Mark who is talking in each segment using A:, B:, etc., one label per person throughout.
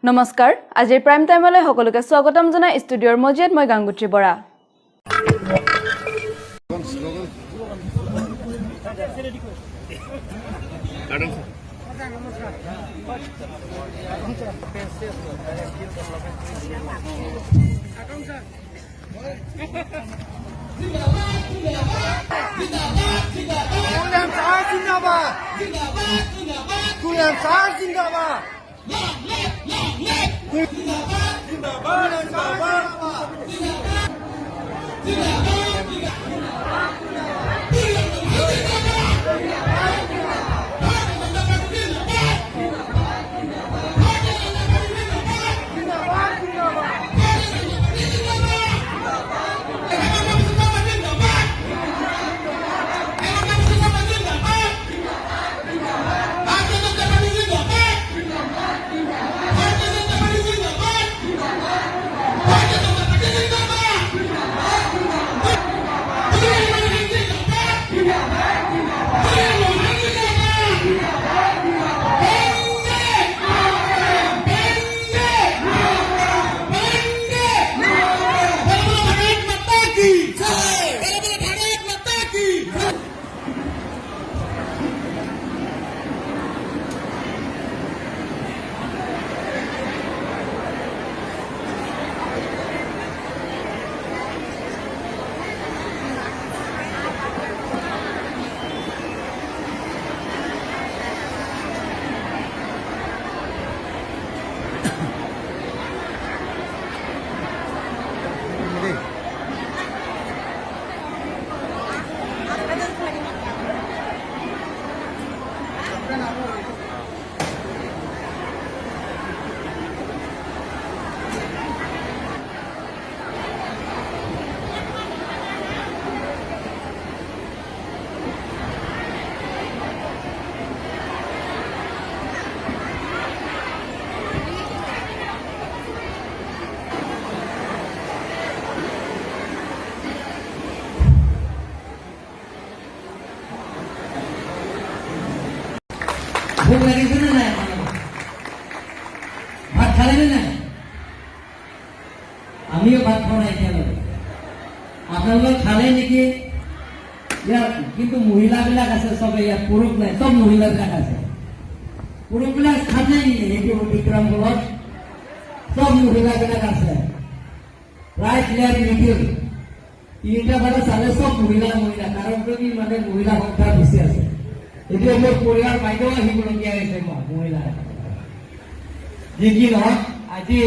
A: নমস্কাৰ, আজিৰ প্ৰাইম টাইমলৈ সকলোকে স্বাগতম জনাই ষ্টুডিঅ'ৰ মজিয়াত মই গাংগুত্ৰী বৰা।
B: জিন্দাবাদ, জিন্দাবাদ, জিন্দাবাদ, জিন্দাবাদ।
C: ভোক লাগিছে নে নাই আপোনালোকৰ? ভাত খালে নে নাই? আমিও ভাত খোৱা নাই এতিয়ালৈকে। আপোনালোকে খালে নেকি ইয়াত? কিন্তু মহিলাবিলাক আছে চবে ইয়াত, পুৰুষ নাই, চব মহিলাবিলাক আছে। পুৰুষবিলাক খালে নেকি? সেইটো অতিক্ৰম ফলত চব মহিলাবিলাক আছে। ৰাইট, লেফ্ট, মিডিল তিনিটা ফালে চালে চব মহিলা মহিলা। কাৰণটো কি? মানে মহিলা সংখ্যা বেছি আছে। এতিয়া মোৰ পৰিয়াল বাইদেউ আহিবলগীয়া হৈছে মহিলা। যি কি নহওক, আজি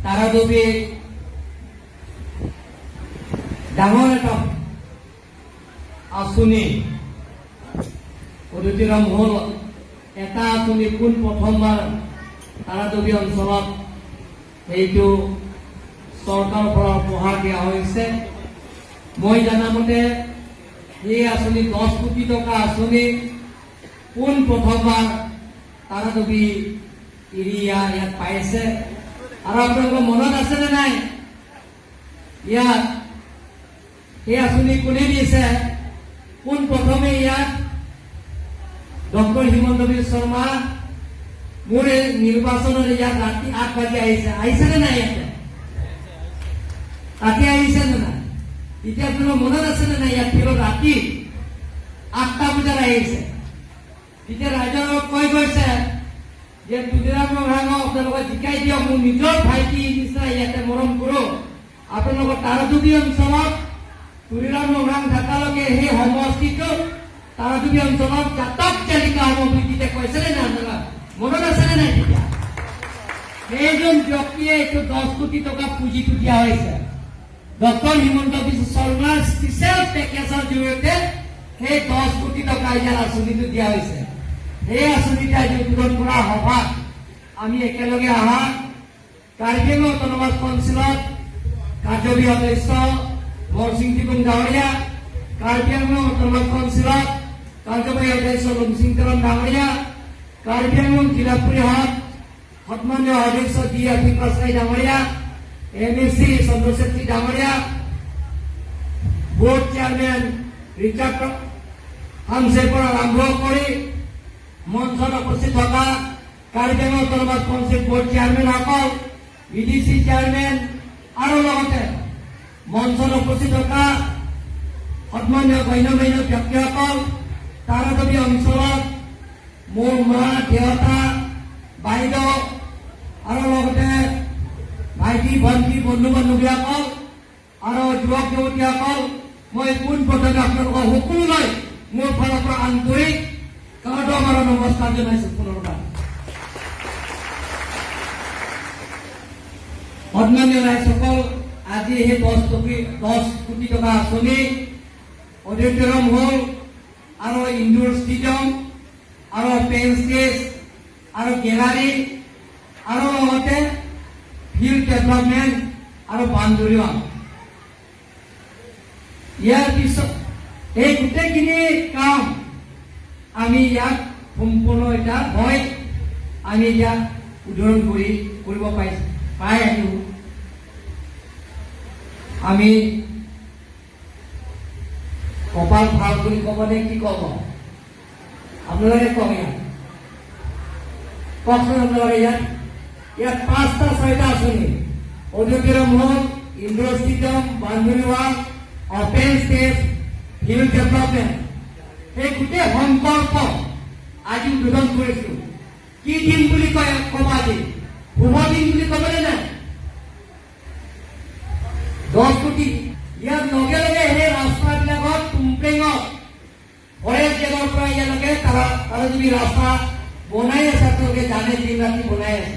C: তাৰাডুবি ডাঙৰ এটা আঁচনি অতিক্ৰম হ'ল। এটা আঁচনি পোন প্ৰথমবাৰ তাৰাডুবি অঞ্চলত এইটো চৰকাৰৰ পৰা উপহাৰ দিয়া হৈছে। মই জনামতে এই আঁচনি, 10 কোটি টকা আঁচনি পোন প্ৰথমবাৰ তাৰাডুবি এৰিয়া ইয়াত পাইছে। আৰু আপোনালোকৰ মনত আছেনে নাই, ইয়াত এই আঁচনি কোনে দিছে? পোন প্ৰথমে ইয়াত ডক্টৰ হিমন্ত বিশ্ব শৰ্মা মোৰ এই নিৰ্বাচনত ইয়াত ৰাতি 8 বাজি আহিছে। আহিছেনে নাই ইয়াতে? ৰাতি আহিছে নে নাই? এতিয়া আপোনাৰ মনত আছেনে নাই, ইয়াত ফিল্ডত ৰাতি 8টা বজাত আহিছে। তেতিয়া ৰাইজক কৈ গৈছে যে তুলিৰাম ৰংহাঙক আপোনালোকে জিকাই দিয়ক, মোৰ নিজৰ ভাইটি নিচিনা ইয়াতে মৰম কৰোঁ। আপোনালোকৰ তাৰাডুবি অঞ্চলত তুলিৰাম ৰংহাং থকালৈকে সেই সমষ্টিটোত, তাৰাডুবি অঞ্চলত জাতক জালিকা হ'ব বুলি তেতিয়া কৈছেনে নাই? আপোনালোকৰ মনত আছেনে নাই? তেতিয়া সেইজন ব্যক্তিয়ে এইটো 10 কোটি টকা পুঁজিটো দিয়া হৈছে। ডক্টৰ হিমন্ত বিশ্ব শৰ্মাৰ স্পেচিয়েল পেকেজৰ জৰিয়তে সেই 10 কোটি টকা ইয়াৰ আঁচনিটো দিয়া হৈছে। সেই আঁচনিটো আজি উদ্বোধন কৰা সভাত আমি একেলগে অহা কাৰ্বি আংলং অট'নমাছ কাউন্সিলত কাৰ্যবাহী সদস্য মৰসিং টিপুং ডাঙৰীয়া, কাৰ্বি আংলং অট'নমাছ কাউন্সিলত কাৰ্যবাহী সদস্য লুমচিং তেৰণ ডাঙৰীয়া, কাৰ্বি আংলং জিলা পৰিষদ সন্মানীয় সদস্য ডি আফিং পাছকাই ডাঙৰীয়া, এম এ চি চন্দ্ৰ চেত্ৰী ডাঙৰীয়া, বোৰ্ড চেয়াৰমেন ৰিচাৰ্ড হামছেৰ পৰা আৰম্ভ কৰি মঞ্চত উপস্থিত থকা Karbi Anglong autonomous council board চেয়াৰমেনসকল, বিডিচি চেয়াৰমেন আৰু লগতে মঞ্চত উপস্থিত থকা সন্মানীয় গণ্য মান্য ব্যক্তিসকল, তাৰাডুবি অঞ্চলত মোৰ মা, দেউতা, বাইদেউ আৰু লগতে ভাইটি, ভণ্টি, বন্ধু বান্ধৱীসকল আৰু যুৱক যুৱতীসকল, মই পোনপ্ৰথমে আপোনালোকক সকলোলৈ মোৰ ফালৰ পৰা আন্তৰিক কাৰ্ডম আৰু নমস্কাৰ জনাইছো। পুনৰবাৰ সন্মানীয় ৰাইজসকল, আজি সেই 10 কোটি টকা আঁচনি, অডিটৰিয়াম হল আৰু ইনডোৰ ষ্টেডিয়াম আৰু অপেন ষ্টেজ আৰু গেলাৰী আৰু লগতে ফিল্ড ডেভেলপমেণ্ট আৰু বাউণ্ডেৰী ৱাল, ইয়াৰ পিছত এই গোটেইখিনি কাম আমি ইয়াত সম্পূৰ্ণ এতিয়া হয় আমি ইয়াক উদ্বোধন কৰিব পাই আহিলোঁ। আমি কপাল ভাল বুলি ক'ব নে কি ক'ব? আপোনালোকে কওক। ইয়াত কওকচোন আপোনালোকে। ইয়াত পাঁচটা ছয়টা আঁচনি, auditorium hall, indoor stadium, boundary wall, open stage, field development, এই গোটেই সংকল্প আজি উদ্বোধন কৰিছো। কি দিন বুলি কয় ক'ব? আজি শুভ দিন বুলি ক'বনে নাই? 10 কোটি। ইয়াৰ লগে লগে সেই ৰাস্তাবিলাকত টুমপ্লেঙত ফৰেষ্ট গেটৰ পৰা ইয়ালৈকে তাৰাডুবি ৰাস্তা বনাই আছে। আপোনালোকে জানে, দিন ৰাতি বনাই আছে।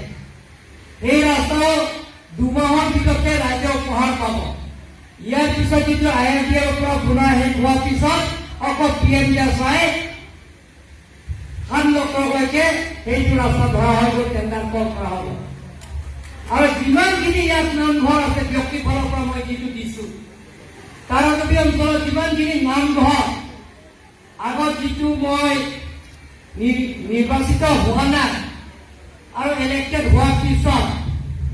C: সেই ৰাস্তাও 2 মাহৰ ভিতৰতে ৰাইজে উপহাৰ পাব। ইয়াৰ পিছত যিটো আই এম পি এৰ পৰা বনাই শেষ হোৱাৰ পিছত আকৌ পি এম জি চাই 7 লক্ষলৈকে সেইটো ৰাস্তা ধৰা হৈ গ'ল, টেণ্ডাৰ কল কৰা হ'ব। আৰু যিমানখিনি ইয়াত নামঘৰ আছে, ব্যক্তি ফালৰ পৰা মই যিটো দিছো, তাৰাডুবি অঞ্চলত যিমানখিনি নামঘৰ আগত যিটো মই নিৰ্বাচিত হোৱা নাই আৰু ইলেক্টেড হোৱাৰ পিছত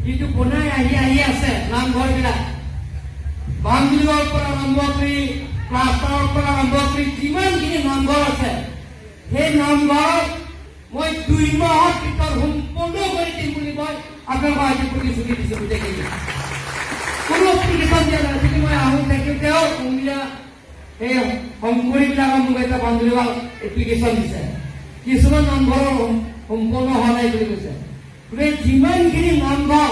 C: যিটো বনাই আহি আহি আছে নামঘৰবিলাক, বামবিলৰ পৰা আৰম্ভ কৰি, প্লাষ্টাৰৰ পৰা আৰম্ভ কৰি যিমানখিনি নামঘৰ আছে, সেই নামঘৰ মই 2 মাহৰ ভিতৰত সম্পূৰ্ণ কৰি দিম বুলি মই আপোনালোকক আজি প্ৰতিশ্ৰুতি দিছো। গোটেইখিনি কোনো এপ্লিকেশ্যন দিয়া নাই। যদি মই আহোঁ তেখেতেও উমিয়া সেই শংকৰীবিলাকৰ মোক এটা বাউণ্ডেৰী এপ্লিকেশ্যন দিছে, কিছুমান নামঘৰৰ সম্পূৰ্ণ হোৱা নাই বুলি কৈছে। গতিকে যিমানখিনি নামঘৰ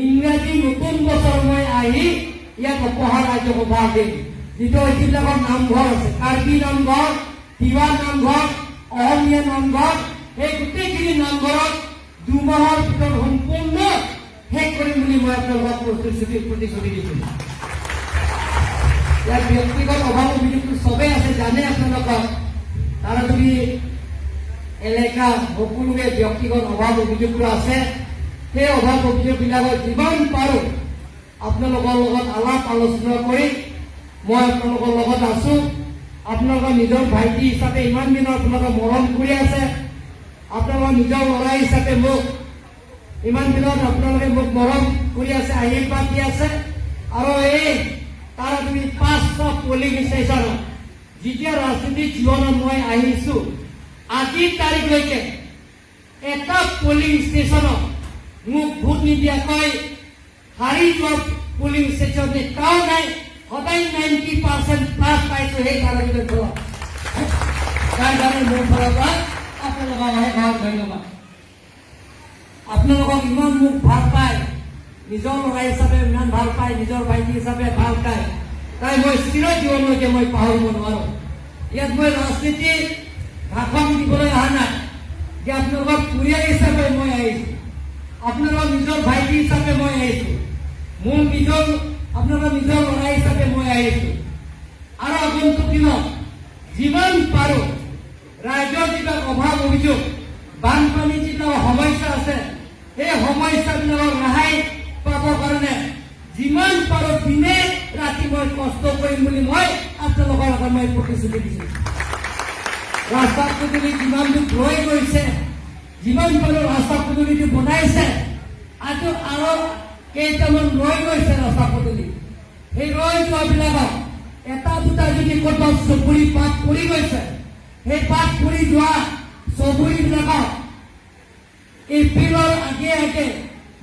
C: ইংৰাজী নতুন বছৰ মই আহি ইয়াত উপহাৰ ৰাইজক উপহাৰ দিম। যিটো যিবিলাকৰ নামঘৰ আছে, কাৰ্বি নামঘৰ, তিৱা নামঘৰ, অসমীয়া নামঘৰ, সেই গোটেইখিনি নামঘৰত 2 মাহৰ ভিতৰত সম্পূৰ্ণ শেষ কৰিম বুলি মই আপোনালোকক প্ৰতিশ্ৰুতি দিছোঁ। ইয়াত ব্যক্তিগত অভাৱ অভিযোগটো চবেই আছে, জানে আপোনালোকক। তাৰোপৰি এলেকা সকলোৰে ব্যক্তিগত অভাৱ অভিযোগটো আছে। সেই অভাৱ অভিযোগবিলাকত যিমান পাৰোঁ আপোনালোকৰ লগত আলাপ আলোচনা কৰি মই আপোনালোকৰ লগত আছো। আপোনালোকৰ নিজৰ ভাইটি হিচাপে ইমান দিনৰ আপোনালোকে মৰম কৰি আছে। আপোনালোকৰ নিজৰ ল'ৰা হিচাপে মোক ইমান দিনত আপোনালোকে মোক মৰম কৰি আছে, আশীৰ্বাদ দি আছে। আৰু এই তাৰ তুমি 500 পলিং ষ্টেচনত যেতিয়া ৰাজনীতি জীৱনত মই আহিছো, আজিৰ তাৰিখলৈকে এটা পলিং ষ্টেচনত মোক ভোট নিদিয়াকৈ হাৰি যোৱা পলিং ষ্টেচন এটাও নাই। সদায় 90% প্লাছ পাইছো সেই তাৰাপীঠৰ ফলত। তাৰ কাৰণে মোৰ ফালৰ পৰা আপোনালোকক অশেষ অশেষ ধন্যবাদ। আপোনালোকক ইমান মোক ভাল পায়, নিজৰ ল'ৰা হিচাপে ইমান ভাল পায়, নিজৰ ভাইটি হিচাপে ভাল পায়, তাই মই চিৰ জীৱনলৈকে মই পাহৰিব নোৱাৰো। ইয়াত মই ৰাজনীতি ভাষণ দিবলৈ অহা নাই যে আপোনালোকৰ পৰিয়াল হিচাপে মই আহিছো, আপোনালোকৰ নিজৰ ভাইটি হিচাপে মই আহিছো, মোৰ নিজৰ আপোনালোকৰ নিজৰ ল'ৰা হিচাপে মই আহিছো। আৰু আগন্তুক দিনত যিমান পাৰো ৰাইজৰ যিবিলাক অভাৱ অভিযোগ, বানপানী যিবিলাক সমস্যা আছে, সেই সমস্যাবিলাকৰ ৰেহাই পাবৰ কাৰণে যিমান পাৰো দিনে ৰাতি মই কষ্ট কৰিম বুলি মই আপোনালোকৰ আগত মই প্ৰতিশ্ৰুতি দিছো। ৰাস্তা পদূলি যিমান দূৰ ৰৈ গৈছে, যিমান পাৰো ৰাস্তা পদূলিটো বনাইছে, আৰু আৰু কেইটামান ৰৈ গৈছে ৰাস্তা পদূলি। সেই ৰৈ যোৱাবিলাকক এটা দুটা যদি ক'ৰবাত চুবুৰী পাত পৰি গৈছে, সেই পাত পৰি যোৱা চুবুৰীবিলাকক এপ্ৰিলৰ আগে আগে,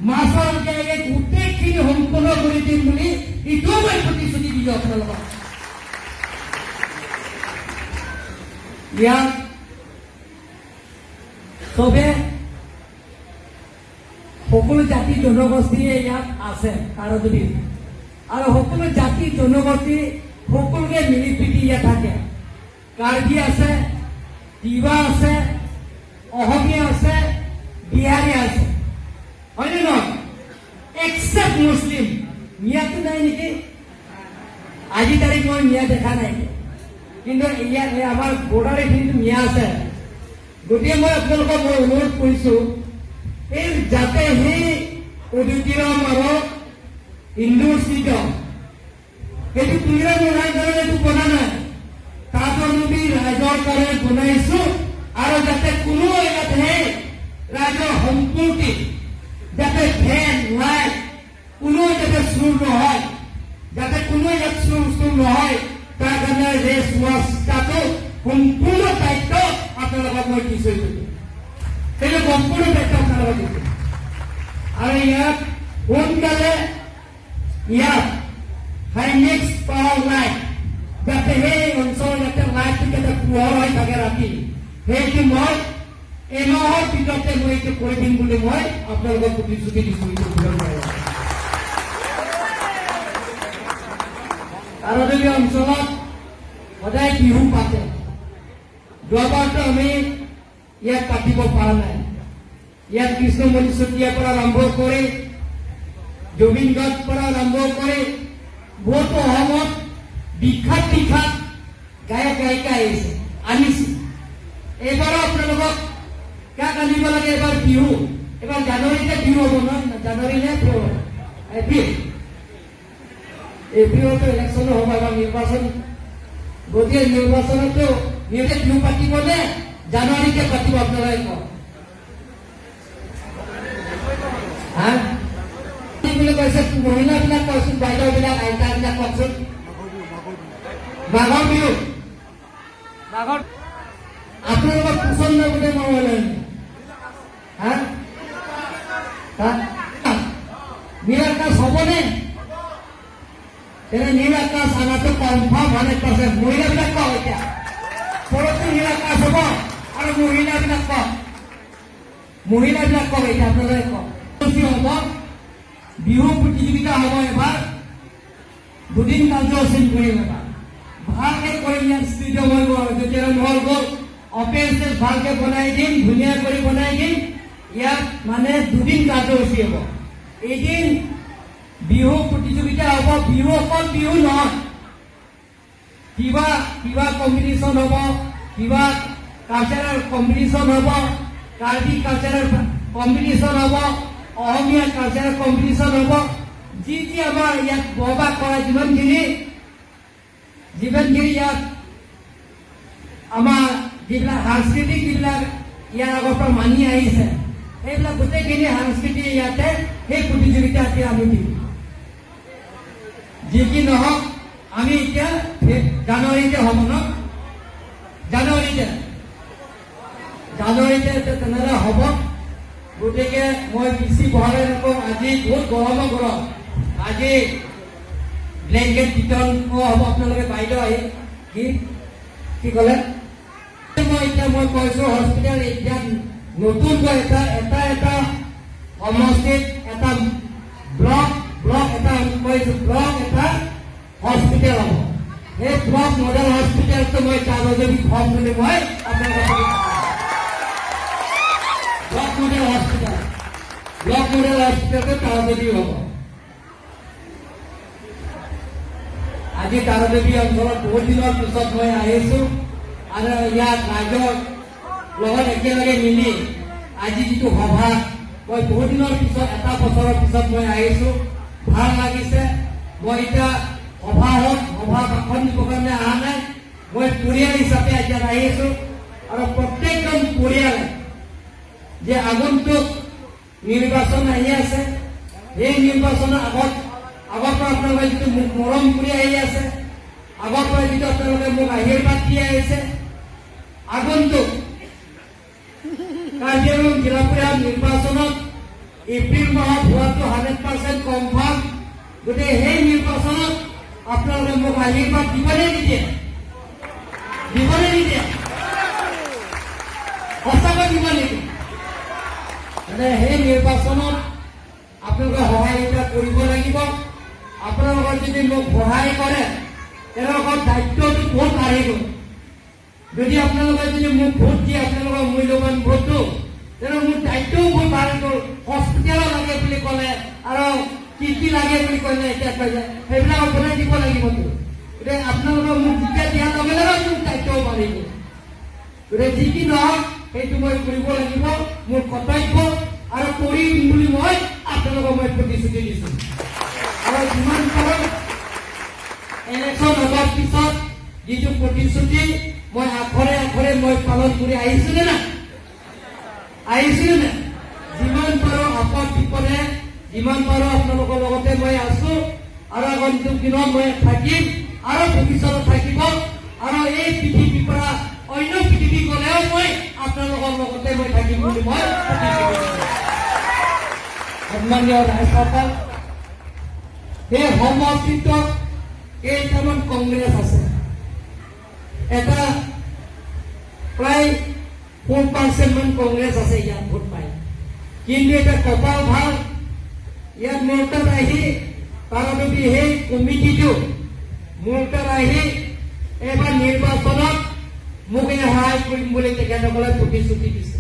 C: মাৰ্চৰ আগে আগে গোটেইখিনি সম্পূৰ্ণ কৰি দিম বুলি এইটোও মই প্ৰতিশ্ৰুতি দিলোঁ আপোনালোকক। ইয়াত চবে সকলো জাতি জনগোষ্ঠীয়ে ইয়াত আছে তাৰাদেৱী, আৰু সকলো জাতি জনগোষ্ঠী সকলোকে মিলি প্ৰীতি ইয়াত থাকে। কাৰ্বি আছে, তিৱা আছে, অসমীয়া আছে, বিহাৰী আছে, হয়নে নহয়? একচেপ্ট মুছলিম। মিয়াটো নাই নেকি? আজি তাৰিখ মই মিয়া দেখা নাই, কিন্তু ইয়াত এই আমাৰ বৰ্ডাৰ এইখিনিত মিয়া আছে। গতিকে মই আপোনালোকক মই অনুৰোধ কৰিছো, এই যাতে সেই অডিটৰিয়াম আৰু ইনডোৰ ষ্টেডিয়াম, সেইটো তুলিৰাম ৰংহাঙৰ কাৰণে এইটো বনা নাই, তাৰানদী ৰাইজৰ কাৰণে বনাইছো। আৰু যাতে কোনো ইয়াত সেই ৰাইজৰ সম্পত্তি যাতে ফেন লাইট কোনো যাতে চুৰ নহয়, যাতে কোনো ইয়াত চুৰ চুৰ নহয়, তাৰ কাৰণে ৰেষ্ট ৱাছটাটো সম্পূৰ্ণ দায়িত্ব আপোনালোকক মই দিছো। সেইটো সম্পূৰ্ণ দায়িত্ব আপোনালোকক দিছো। আৰু ইয়াত সোনকালে ইয়াত হাইমেক্স পাৱাৰ লাইট, যাতে সেই অঞ্চল যাতে লাইটটো যাতে পোহৰ হৈ থাকে ৰাতি, সেইটো মই এমাহৰ ভিতৰতে মই এইটো কৰি দিম বুলি মই আপোনালোকক প্ৰতিশ্ৰুতি দিছো। এইটো পূৰণ কৰিব। তাৰাদেৱী অঞ্চলত সদায় বিহু পাতে। যোৱাবাৰটো আমি ইয়াত পাতিব পৰা নাই। ইয়াত কৃষ্ণমণি চুতীয়াৰ পৰা আৰম্ভ কৰি, জুবিন গাৰ্গ পৰা আৰম্ভ কৰি বহুতো অসমত বিখ্যাত বিখ্যাত গায়ক গায়িকা আহিছে, আনিছে। এইবাৰো আপোনালোকক কাক আনিব লাগে? এবাৰ বিহু, এবাৰ জানুৱাৰীতে বিহু হ'ব নহয়? জানুৱাৰী নে ফেব্ৰুৱাৰী? এপ্ৰিল। এপ্ৰিলতো ইলেকশ্যনো হ'ব এবাৰ নিৰ্বাচন। গতিকে নিৰ্বাচনতো সিহঁতে বিহু পাতিব নে জানুৱাৰীতে পাতিব, আপোনালোকে কওক। হা, কি বুলি কৈছে? মহিলাবিলাক কওকচোন, বাইদেউবিলাক, আইতাবিলাক কওকচোন। মাঘৰ বিহু, মাঘৰ আপোনালোকৰ পচন্দ গোটেই মই হা হা নীল আকাশ হ'বনে? তেনে নীল আকাশ অনাটো কনফাৰ্ম, 100%। মহিলাবিলাক কওক এতিয়া, পৰতো নীল আকাশ হ'ব। আৰু মহিলাবিলাক কওক, মহিলাবিলাক কওক এতিয়া, আপোনালোকে কওক কি হ'ব? বিহু প্ৰতিযোগিতা হ'ব এবাৰ, দুদিন কাৰ্যসূচী কৰিম এবাৰ, ভালকে কৰিম। ইয়াত ষ্টেডিয়াম হৈ গ'ল, যেতিয়া হল গ'ল, অপেন ষ্টেজ ভালকে বনাই দিম, ধুনীয়া কৰি বনাই দিম। ইয়াত মানে দুদিন কাৰ্যসূচী হ'ব। এদিন বিহু প্ৰতিযোগিতা হ'ব। বিহু অকল বিহু নহয়, কিবা কিবা কম্পিটিশ্যন হ'ব, কিবা কালচাৰেল কম্পিটিশ্যন হ'ব, কাৰ্বি কালচাৰেল কম্পিটিশ্যন হ'ব, অসমীয়া কালচাৰেল কম্পিটিশ্যন হ'ব। যি যি আমাৰ ইয়াত বসবাস কৰা যিমানখিনি যিমানখিনি ইয়াত আমাৰ যিবিলাক সাংস্কৃতিক, যিবিলাক ইয়াৰ আগৰ পৰা মানি আহিছে, সেইবিলাক গোটেইখিনি সাংস্কৃতিক ইয়াতে সেই প্ৰতিযোগিতা এতিয়া আমি দিম। যি কি নহওক, আমি এতিয়া জানুৱাৰীতে হ'ব ন? জানুৱাৰীতে, জানুৱাৰীতে তেনেহ'লে হ'ব। গতিকে মই বেছি বঢ়াই নকওঁ। আজি বহুত গৰমো গৰম। আজি ব্লেংকেট বিতৰণ হ'ব। আপোনালোকে বাইদেউ আহি কি কি ক'লে? মই এতিয়া মই কৈছো, হস্পিটেল এতিয়া নতুনকৈ এটা এটা এটা সমষ্টিত এটা ব্লক ব্লক এটা কৈছো, ব্লক এটা হস্পিটেল হ'ব। সেই ব্লক মডেল হস্পিটেলটো মই তাৰাদেৱীত হ'ম বুলি মই আপোনালোকক block model hospital, block model হস্পিটেলটো তাৰাদেৱী হ'ব। আজি তাৰাদেৱী অঞ্চলত বহুত দিনৰ পিছত মই আহিছো আৰু ইয়াত ৰাইজৰ লগত একেলগে মিলি আজি যিটো সভা, মই বহুত দিনৰ পিছত, এটা বছৰৰ পিছত মই আহিছো, ভাল লাগিছে। মই এতিয়া সভা হওক, সভা ভাষণ দিবৰ কাৰণে অহা নাই। মই পৰিয়াল হিচাপে এতিয়া আহিছো আৰু প্ৰত্যেকজন পৰিয়ালে যে আগন্তুক নিৰ্বাচন আহি আছে, সেই নিৰ্বাচনৰ আগৰ পৰা আপোনালোকে যিটো মোক মৰম কৰি আহি আছে, আগৰ পৰা যিটো আপোনালোকে মোক আশীৰ্বাদ দি আহিছে, আগন্তুক কাৰ্বি আংলং জিলা পৰিষদ নিৰ্বাচন এপ্ৰিল মাহত হোৱাটো 100% কনফাৰ্ম। গতিকে সেই নিৰ্বাচনত আপোনালোকে মোক আশীৰ্বাদ দিবনে নিদিয়ে? দিবনে নিদিয়ে? সঁচাকৈ দিব নেকি? মানে সেই নিৰ্বাচনত আপোনালোকে সহায়িতা কৰিব লাগিব। আপোনালোকৰ যদি মোক সহায় কৰে, তেওঁলোকৰ দায়িত্বটো বহুত বাঢ়ি গ'ল। যদি আপোনালোকে যদি মোক ভোট দিয়ে, আপোনালোকৰ মূল্যৱান ভোটটো, তেনেহ'লে মোৰ দায়িত্বও বহুত বাঢ়ি গ'ল। হস্পিটেলো লাগে বুলি ক'লে আৰু কি কি লাগে বুলি ক'লে, এতিয়া কৈছে সেইবিলাক বনাই দিব লাগিবতো। গতিকে আপোনালোকৰ মোক যেতিয়া দিয়াৰ লগে লগে মোৰ দায়িত্বও বাঢ়ি গ'ল। গতিকে যি কি নহওক, সেইটো মই কৰিব লাগিব, মোৰ কৰ্তব্য আৰু কৰিম বুলি মই আপোনালোকক মই প্ৰতিশ্ৰুতি দিছো। আৰু যিমান পাৰোঁ ইলেকশ্যন হোৱাৰ পিছত যিটো প্ৰতিশ্ৰুতি মই আখৰে আখৰে মই পালন কৰি আহিছো নে নাই? আহিছো নে নাই? যিমান পাৰোঁ আপদ বিপদে যিমান পাৰোঁ আপোনালোকৰ লগতে মই আছো আৰু আগন্তুক দিনত মই থাকিম আৰু ভৱিষ্যতত থাকিব আৰু এই পৃথিৱীৰ পৰা অন্য পৃথিৱী গ'লেও মই আপোনালোকৰ লগতে মই থাকিম বুলি মই প্ৰতিশ্ৰুতি দিছো। সন্মানীয় ৰাইজসকল, সেই সমষ্টিত কেইটামান কংগ্ৰেছ আছে। এটা প্ৰায় 4% মান কংগ্ৰেছ আছে ইয়াত ভোট পায়। কিন্তু এতিয়া কপাল ভাল, ইয়াত মোৰ তাত আহি তাৰবাবে সেই কমিটিটো মোৰ তাত আহি এইবাৰ নিৰ্বাচনত মোক এই সহায় কৰিম বুলি তেখেতসকলে প্ৰতিশ্ৰুতি দিছে।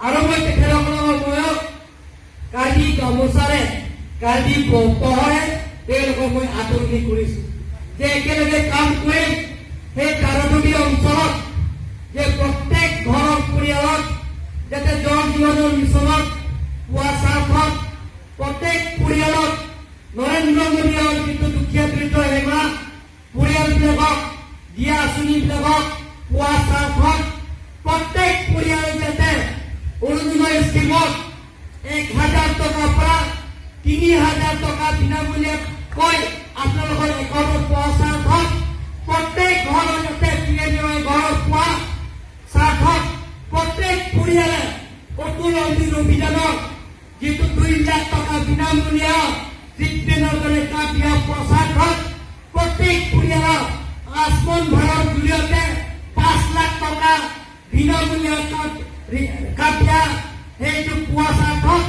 C: আৰু মই তেখেতসকলৰ ময়ো কাৰ্বি গামোচাৰে, কাৰ্বি পহৰে তেওঁলোকক মই আদৰণি কৰিছো যে একেলগে কাম কৰিম। সেই তাৰডুবি অঞ্চলত যে প্ৰত্যেক ঘৰৰ পৰিয়ালত যাতে জল জীৱনৰ মিছনত পোৱা স্বাৰ্থত প্ৰত্যেক পৰিয়ালত নৰেন্দ্ৰ মোদীৰ যিটো দুখীয়া দৰিদ্ৰ সেৱা পৰিয়ালবিলাকক দিয়া আঁচনিবিলাকক পোৱা স্বাৰ্থত প্ৰত্যেক পৰিয়ালে যাতে অৰুণোদয় স্কীমত 1000 টকাৰ পৰা 3000 টকা বিনামূলীয়াকৈ আপোনালোকৰ একাউণ্টত পোৱা স্বাৰ্থত, প্ৰত্যেক ঘৰৰ যাতে পি এম এ ঘৰত পোৱা স্বাৰ্থত প্ৰত্যেক পৰিয়ালে অটল অমৃত অভিযানৰ যিটো 2 লাখ টকা বিনামূলীয়া ট্ৰিটমেণ্টৰ কাৰণে কাৰ্ড দিয়া পোৱা স্বাৰ্থত, প্ৰত্যেক পৰিয়ালক আয়ুষ্মান ভাৰত জৰিয়তে 5 লাখ টকা বিনামূলীয়া কাৰ্ড কাৰ্ড দিয়া সেইটো পোৱা স্বাৰ্থত,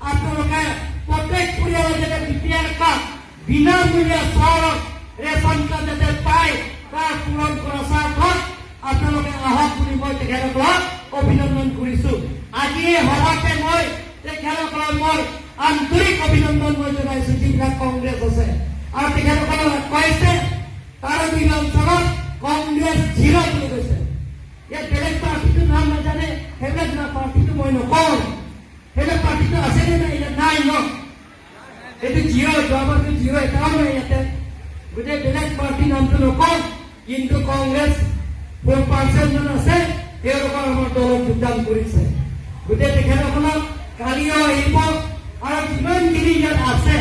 C: আপোনালোকে প্ৰত্যেক পৰিয়ালে যাতে বিপিএল কাৰ্ড, বিনামূলীয়া চহৰত ৰেচন কাৰ্ড যাতে পায়, তাৰ পূৰণ কৰা স্বাৰ্থত আপোনালোকে আহক বুলি মই তেখেতসকলক অভিনন্দন কৰিছো। আজি এই সভাতে মই তেখেতসকলক মই আন্তৰিক অভিনন্দন মই জনাইছো, যিবিলাক কংগ্ৰেছ আছে। আৰু তেখেতসকলক কৈছে, তাৰবিল অঞ্চলত কংগ্ৰেছ জিৰ' বুলি কৈছে। ইয়াত বেলেগ পাৰ্টিটোৰ নাম নাজানে, সেইবিলাক না পাৰ্টিটো মই নকওঁ। সেইবিলাক পাৰ্টিটো আছে নে নাই ইয়াত? নাই ন? এইটো জিৰ', যোৱাবাৰটো জিৰ', এটাও নাই ইয়াতে। গতিকে বেলেগ পাৰ্টিৰ নামটো নকওঁ, কিন্তু কংগ্ৰেছ 4% মান আছে, তেওঁলোকৰ আমাৰ দলত যোগদান কৰিছে। গতিকে তেখেতসকলক কালিও আহিব আৰু যিমানখিনি ইয়াত আছে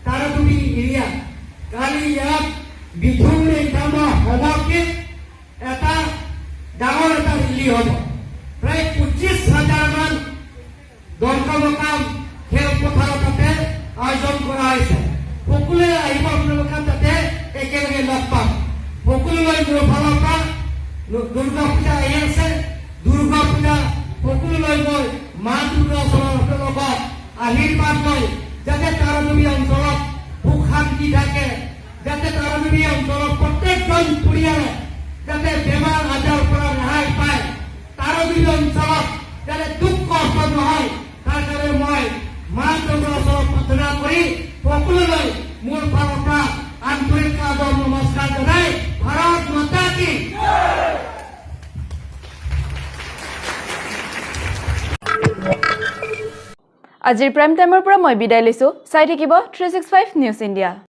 C: তাৰডুবি এৰিয়া, কালি ইয়াত বিথুং ৰেংখামৰ সমষ্টিত এটা ডাঙৰ এটা ৰেলী হ'ব। প্ৰায় 25 হাজাৰ মান দৰকামকাম খেলপথাৰত তাতে আয়োজন কৰা হৈছে। সকলোৱে আহিব আপোনালোকে, তাতে একেলগে লগ পাম। সকলোলৈ মোৰ ফালৰ পৰা দুৰ্গা পূজা আহি আছে, দুৰ্গা পূজা সকলোলৈ মই মা দুৰ্গা ওচৰত আপোনালোকক আশীৰ্বাদ লৈ, যাতে তাৰডুবি অঞ্চলত সুখ শান্তি থাকে, যাতে তাৰডুবি অঞ্চলত প্ৰত্যেকজন পৰিয়ালে যাতে বেমাৰ আজাৰৰ পৰা ৰেহাই পায়, তাৰডুবি অঞ্চলত যাতে দুখ কষ্ট নহয়, তাৰ কাৰণে মই মা দুৰ্গাৰ ওচৰত প্ৰাৰ্থনা কৰি সকলোলৈ মোৰ ফালৰ পৰা আন্তৰিক আদৰ নমস্কাৰ জনাই, ভাৰত মাতা কি।
A: আজিৰ প্ৰাইম টাইমৰ পৰা মই বিদায় লৈছোঁ। চাই থাকিব 365 নিউজ ইণ্ডিয়া।